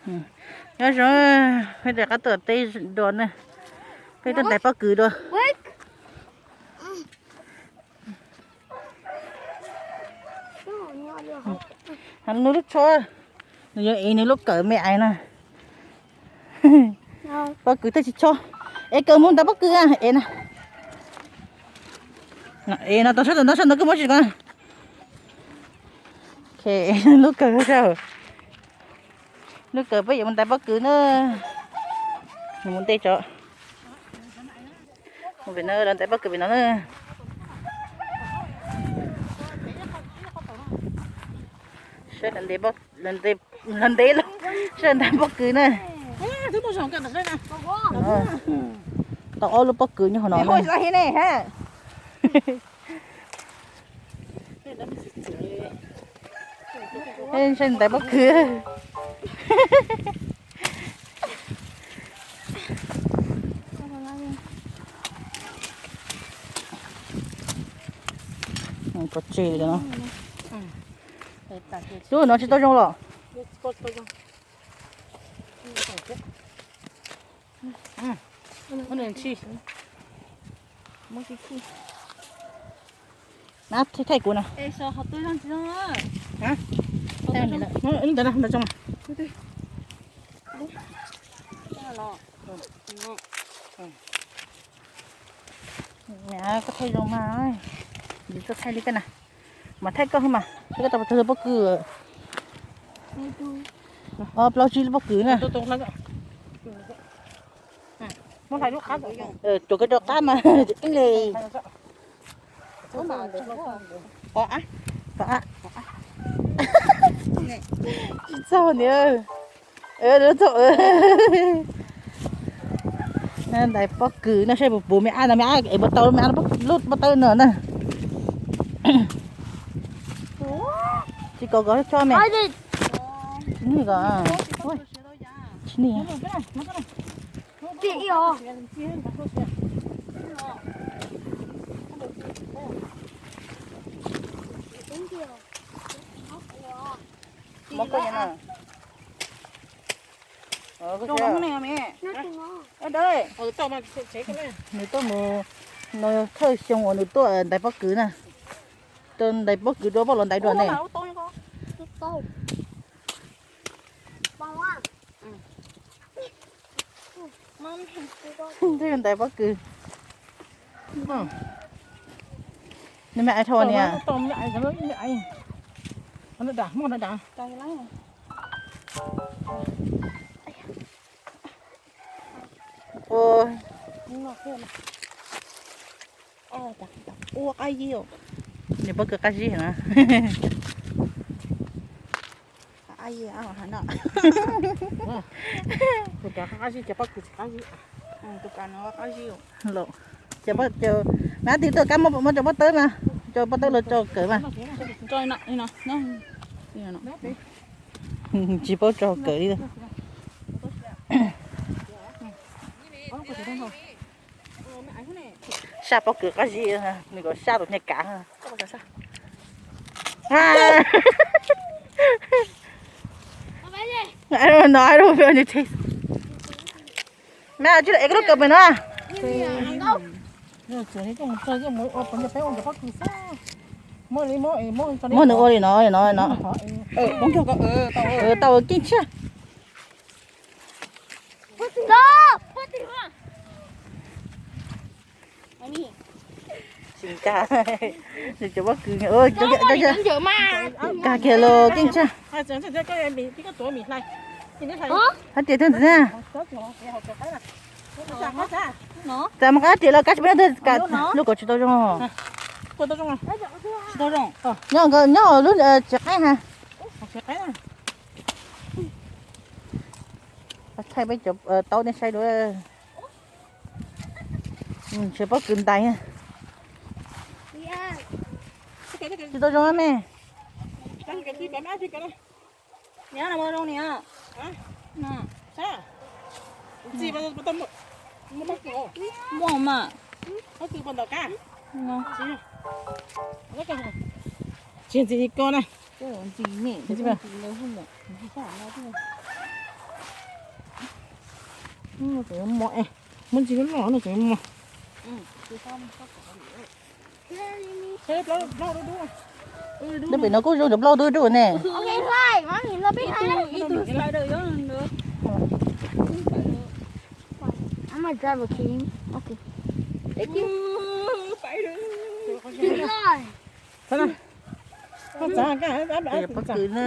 Nyob zoo, peb rov qab tuaj teb dua na, peb tuaj ntais pob kws dua. Nws lub tsho, nws yuav ev nws lub kawm me ais na. Pob kws twb tsis tsho, es kawm mus ntais pob kws a, ev na. Ev no tau sab ntawd, sab ntawd koj muab tsis ko. Lub kawm, lub kawm peb yuav mus ntais pob kws na. Mus ntej tso. Mus pem no, lawv ntais pob kws pem no na. Saib lawv ntes, lawv ntes, saib lawv ntais pob kws na. Tau ob lub pob kws nyob hauv no na. Saib ntais pob kws. Pov tseg li no. Lub no tsis tau zoo los? Thaij kuv na. Ntawd na, ntawd tso mas. Koj thaij zoo mas, yus tuaj thaij li koj na. Mas thaij koj mas, thaij koj tau tag pob kws. Ob plaub tsib lub pob kws na. Cuam koj rau qab mas, qeeb le. Tsis txog ni. Ntais pob kws no saib puas puv me ab no, me ab es puas tau me ab lub pob tawb no na. Tsis kom kov lub tsho me. Tsis nig kov. Tsis nig. Muab koj na. Nws tuaj mus, no thawj xyoo uas nws tuaj ntais pob kws na. Tuaj ntais pob kws dua, poj los ntais dua ne. Ntais pob kws. Nws me ais dhau niam. Ua, nws pob kws qab zib na. Mas tig tuaj kab muab cov pob tawb mas, cov pob tawb los tso kawm mas. Tsis paub tso kawm li. Saj pob kws qab zib, nws kom saj tus niag kav. No, no, no, no. Mas tsis lawv ev koj lub kawm pem no. Muab nws ua li no, li no, li no. Tau keej tshiab. Tsis nkag, nws cov pob kws, nkag kiag los keej tshiab. Hab tias tag ntxiv na. Txawm mus qab tias los kab tsis peb tag, lub ko tsis tau zoo. Nyob nyob lub tsev qaib ha. Thaij peb cov taub nej saib dua. Ntshe pob kws ntais. Tsis tau zoo me. Muaj mas. Tsis ntxim ko na. Tus mos, muab ntsis loj loj no tus mos. Nyob pem no kuj zoo cov plaub dub dub ne. Pob kws na.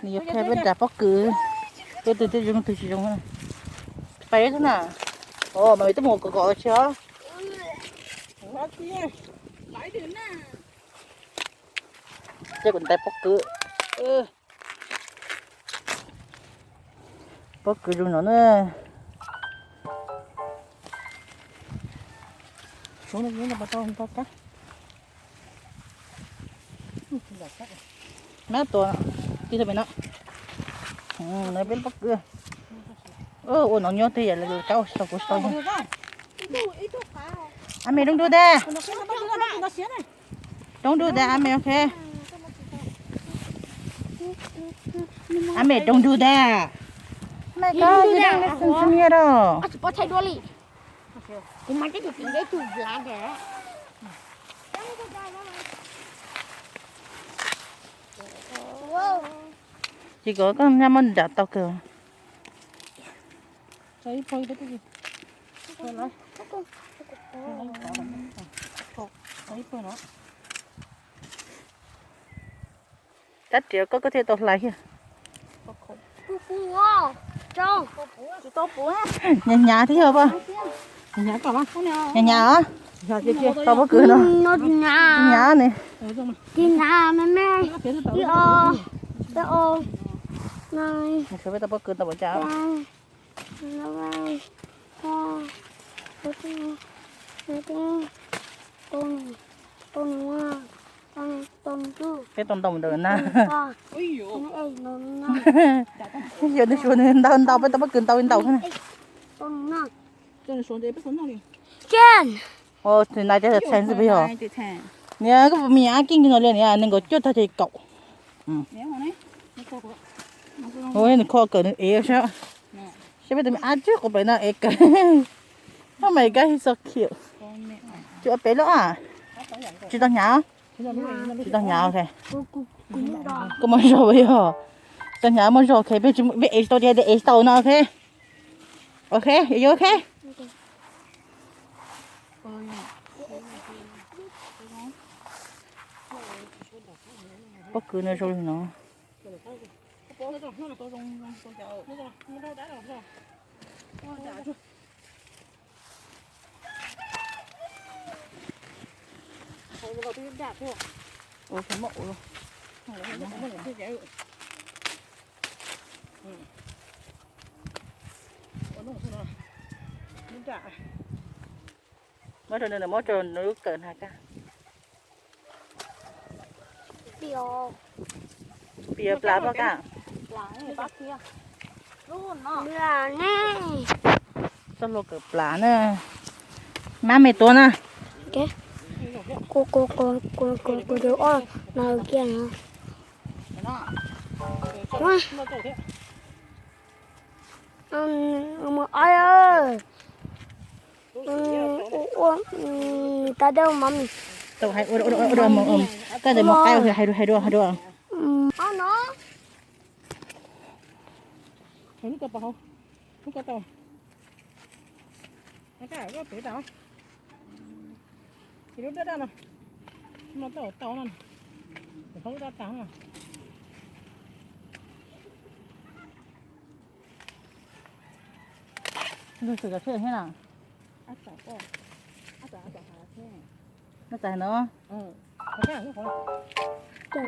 Nws yuav qhia peb nram pob kws, tus twg zoo tus tsis zoo. Pais xwb na. Os, mas twb mus kom kom tsis os. Ces kuv ntais pob kws. Pob kws zoo no na. Mab tua tij pem no. Peb pob kws. Ua no nyob twg yam li kab ua tsis tau kuv tsis tau. Ab me, don't do that. Don't do that, ab me, ok. Ab me, don't do that. My God, you don't listen to me at all. Ces kom koj nyob muab nram tau kawg. Kab riam koj koj thiaj tau hlais thiab. Hnyav hnyav thiab yog poj. Hnyav hnyav os. Tau pob kws no. Hnyav ne. Peb tau pob kws tau pov cas. Peb tau ntau ntawd na. Yog nws suav nws ntau ntau, peb tau pob kws ntau ntau xwb na. Tus nai cov txheeb xwb peb yog. Niam, koj puas me nyuam ab keej no li niam, nees nkaum cuaj tag ces kaum. Nws kho kawm nws ev sab. Saib peb tus me ab tsib quav pem no ev kawm. Oh my God, he's so cute. Tsis ua pem loj a. Tsis tau hnyav. Tsis tau hnyav, ok. Koj muaj zog yog. Tsis tau hnyav muaj zog, ok, peb ev tsis tau ces ev tsis tau no, ok. Ok, you ok. Pob kws no zoo li no. Muab rau nws, muab rau nws lub kawm na koj. Piav plas poj kab. Txoj hlua kawm plas na. Mab me tuav na. Tau hais ua dua, ua dua, koj ntawd mus qab hais dua, hais dua, hais dua. Ces lub daj daj no, no tau tau no, lub daj tas no. Lug xwm kom thiaj thiab na. Daj tas no. Koj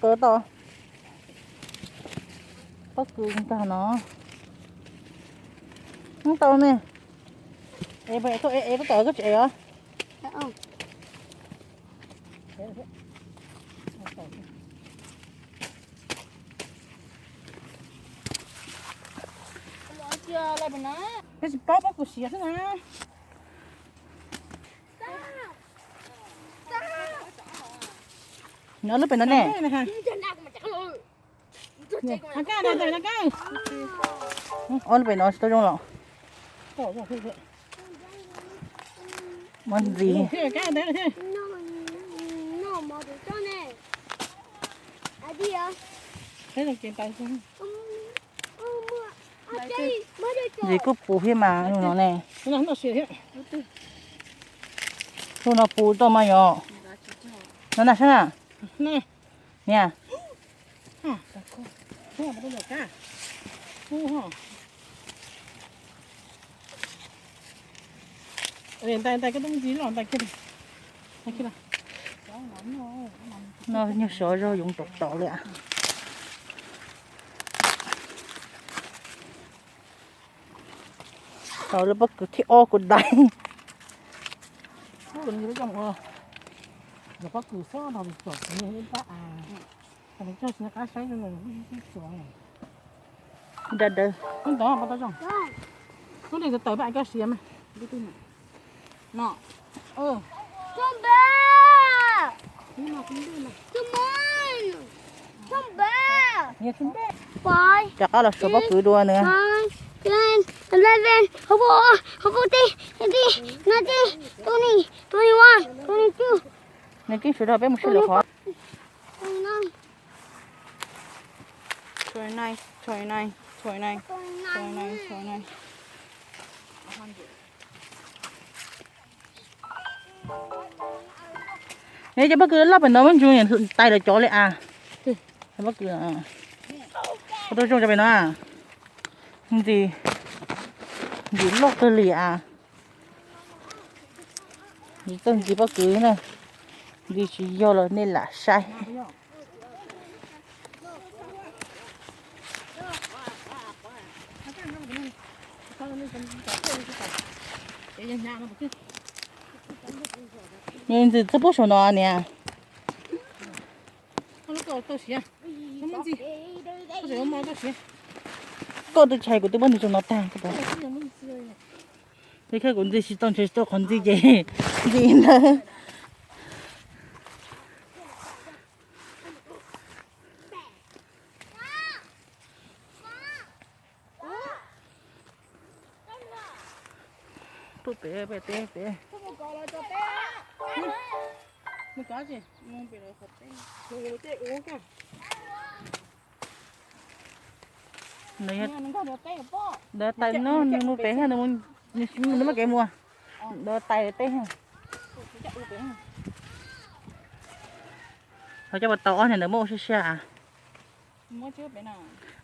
kawm tau pob kws nkag no. Ub tau ne. Es koj es, es koj kawm koj tsis es os? Peb tsis paub, pob kws siav xwb na. Nyob lub pem no ne. Ob lub pem no tsis tau zoo los. Muab ntxiv. Ntxiv kuj puv thiab mas no ne. Hnub no puv tau mas yom. No na sab na. Niam. No nyuag sov zog yoov tom tod li. Tau lub pob kws thib ob kuv dai. Da dawb. Lub ntiag tawm pab koj siav mas. No. Rov qab los suav pob kws dua na. Nws keej suav rau peb mus sib lawm qhov. Ne cov pob kws loj pem no muab ntsoov tais lawv cov li as. Pob kws tau zoo cov pem no. Ntxim, ntxim loj kawg li as. Ntxim txawj ntxim pob kws na. Ntxim tsis yog los nej lam saib. Ntxim txawj pub saum no niam. Koj twb tshais kuv twb muab ntxiv saum no tag. Li khab kuv ntxiv tsis tau, ntshe tsis tau qhov ntxiv ces ntxiv ntawd. Tuaj pem, pem, pem, pem. Ntawd tais no nws mus pem, nws muaj kev mus. Ntawd tais teb. Ho coj pas tau ob niag ntawd muab ua siab siab.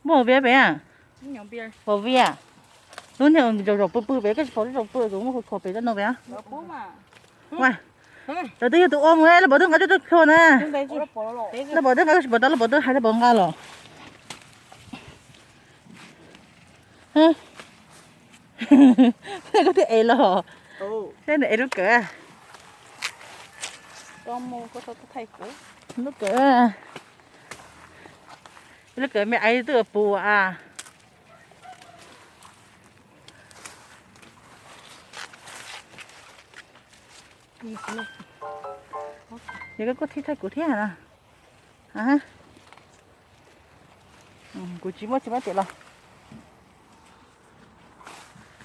Muab viab pem, pom viab. Lub niag zaum zaum pw pw pem, koj tsis pom lub zaum pw kuv muab khuam pem rau no pem. Lawv twb yog tus ua mus, lawv pom twb nqa cuaj cuaj plhuav na. Lawv pom twb nqa, koj tsis pom tau, lawv pom twb hais lawv pom nqa los. Koj thiaj ev los, thiab nws ev lub kawm. Lub kawm, lub kawm me aiv twb puas as. Yog koj kuj thib thaij kuv thiab na. Kuv tsis muab tsis muab tias los.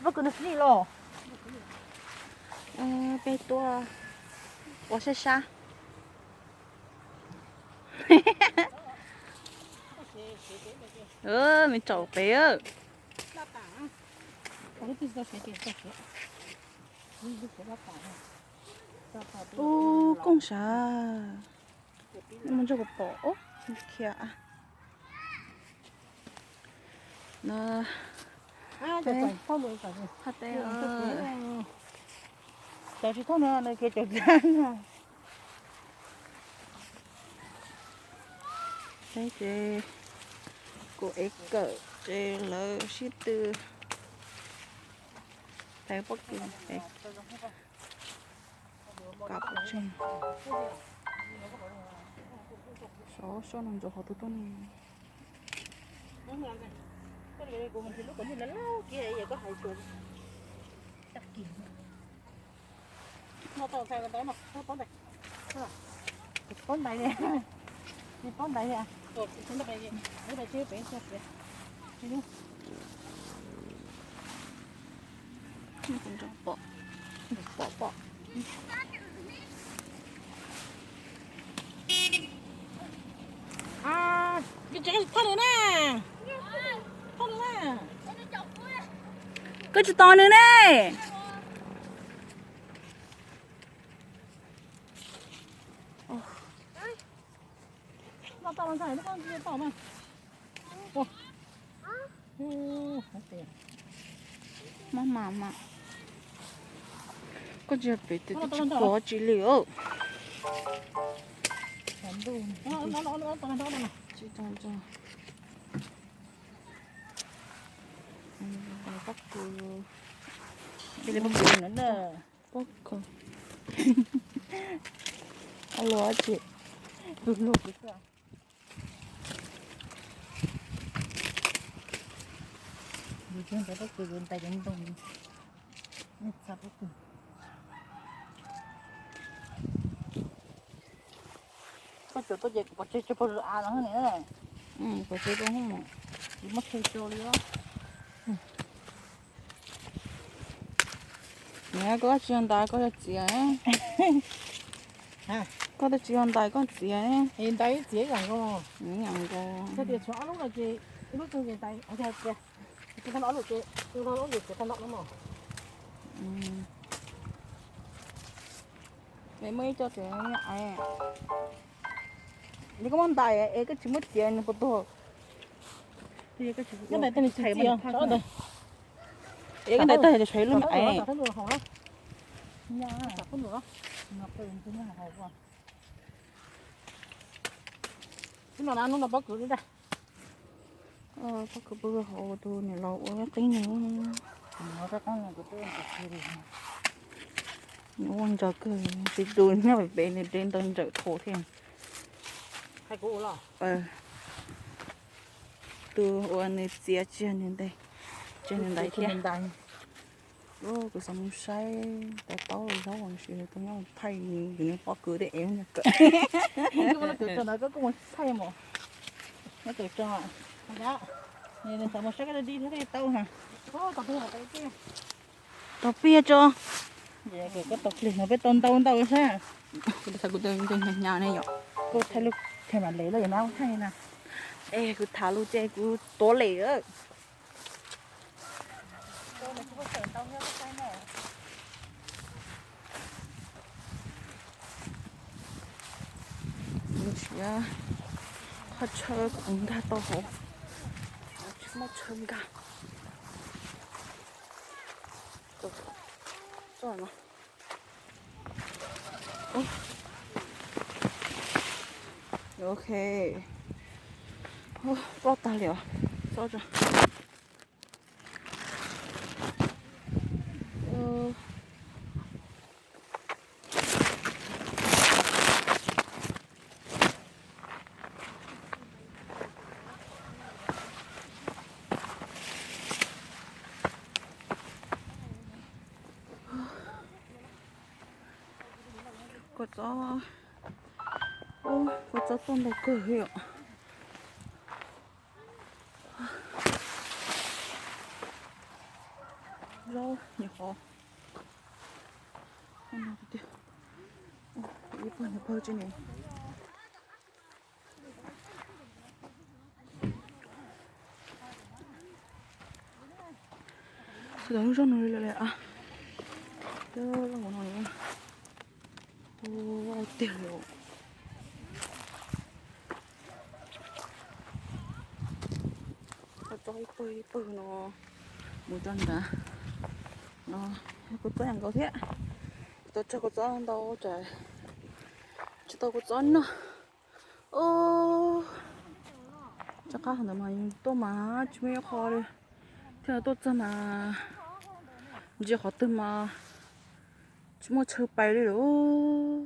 Pob kws nws xij los. Peb tuaj ua sab sab. Me tsaum pem. Ub, koob sav. Mus ntsuag kuv pom, ub, khiav. No, phaj teb, tsis thauj no, nws khiav caum tag. Peb ces kuv ev kawm ces lawv sib tw. Tais pob kws, kav pov tseg. Sov soj no ntsoov qhov twg tuaj ne. Pob ntaiv, pob ntaiv. Pom, pom, pom. Koj tsis tos nws ne. Mob mas mas. Koj tsis yog pem tes twb tsis pom tsi li. Tsis tau tso. Pob kws, pob kws, a luag tsis, tus luag kuv xwb. Yus tsis ntaus pob kws, yus ntais cov ntoo, nej txha pob kws. Koj tsuas tuaj ces kuv pov tseg tso pog av no ne. Pov tseg rau, kuv muab tseg tso li os. Niam, koj tsis yog ntais, koj yog txiav. Koj twb tsis yog ntais, koj txiav. Ntais txiav ib yam nkaus. Ib yam nkaus. Tias tshuav ob lub no ces ib lub tug ces ntais, txiav tag ob lub ces ib lub txiav tag ob lub no. Es muaj ib co tseem, es koj muab ntais es koj tsis muab txiav nws puas tuag? Es koj ntais tag tshuav ib lub me aiv. Pob kws pw hauv tus niam laus ua qeeb no. Nws ua ntsaws kawg, tsis tus nyob pem pem nws de ntawd ntsawm dhau thiab. Tus uas nws txiav tsis yog nws ntais, tsis yog nws ntais thiab. Kuv xav mus saib tais taub zaub sis tus nyob thaij nws, nws pob kws tej ev nyob kawm. Thaij mus, xav mus saib koj di thiab tej taub na. Tau piaj tso. Koj tau pliag no peb tau ntau ntau sab. Kuv xav kuv tus ntawd hnyav hnyav ne yom. Kuv thaij lub camera lawm yog nab thaij na. Es kuv tham lus ces kuv tuav lem. Tsis, qhov chaw kuv nkag tau hauv, tsis muaj chaw nkag. Ok, ploj tag li os. Kua txob, kua txob tuaj ntau kawg li os. Zaub nyuam qhuav, ib pawg nyuam pawg tsis ne. Kuv tau lub zaub no li lawm a. Lub no tiag li. Tso ib pawg ib pawg no mus rau nrad no. Kuv txob yam nkaus thiab. Kuv tau tso kuv txob ntau tsam tsis tau kuv txob noj. Rov qab ntawd mas tuaj mas tsis muaj ib qho li, thiaj tuaj txog mas Ntsia qhov twg mas tsis muaj chaw pais li lawm.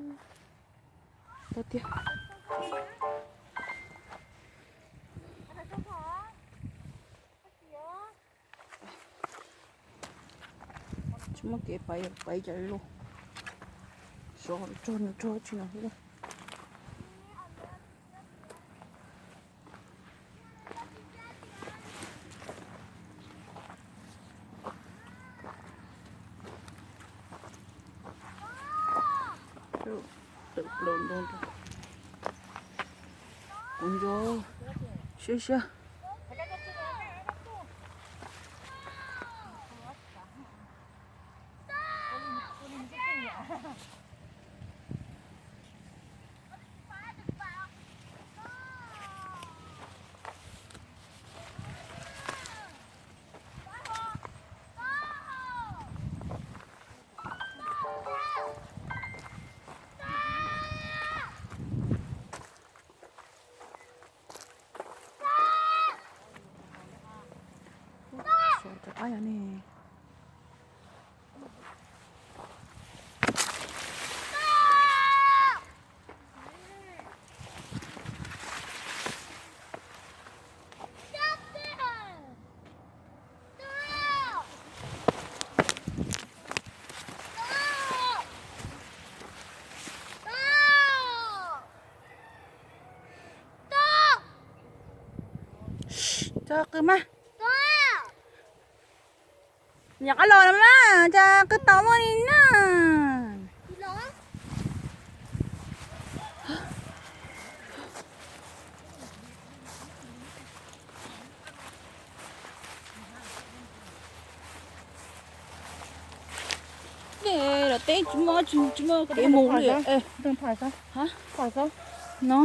Tau tiag. Tsis muaj kev pais, pais cas li los. Sov rog nws rog tsis no xwb. Tawm plaws ntoo rau kuv ntso siab siab. Suav rov qab yog ne. Tso qw mas. Nyuam qhuav los no mas, cas qw tau luaj li na. Los teb tsis muaj, tsis muaj kev mus li. No.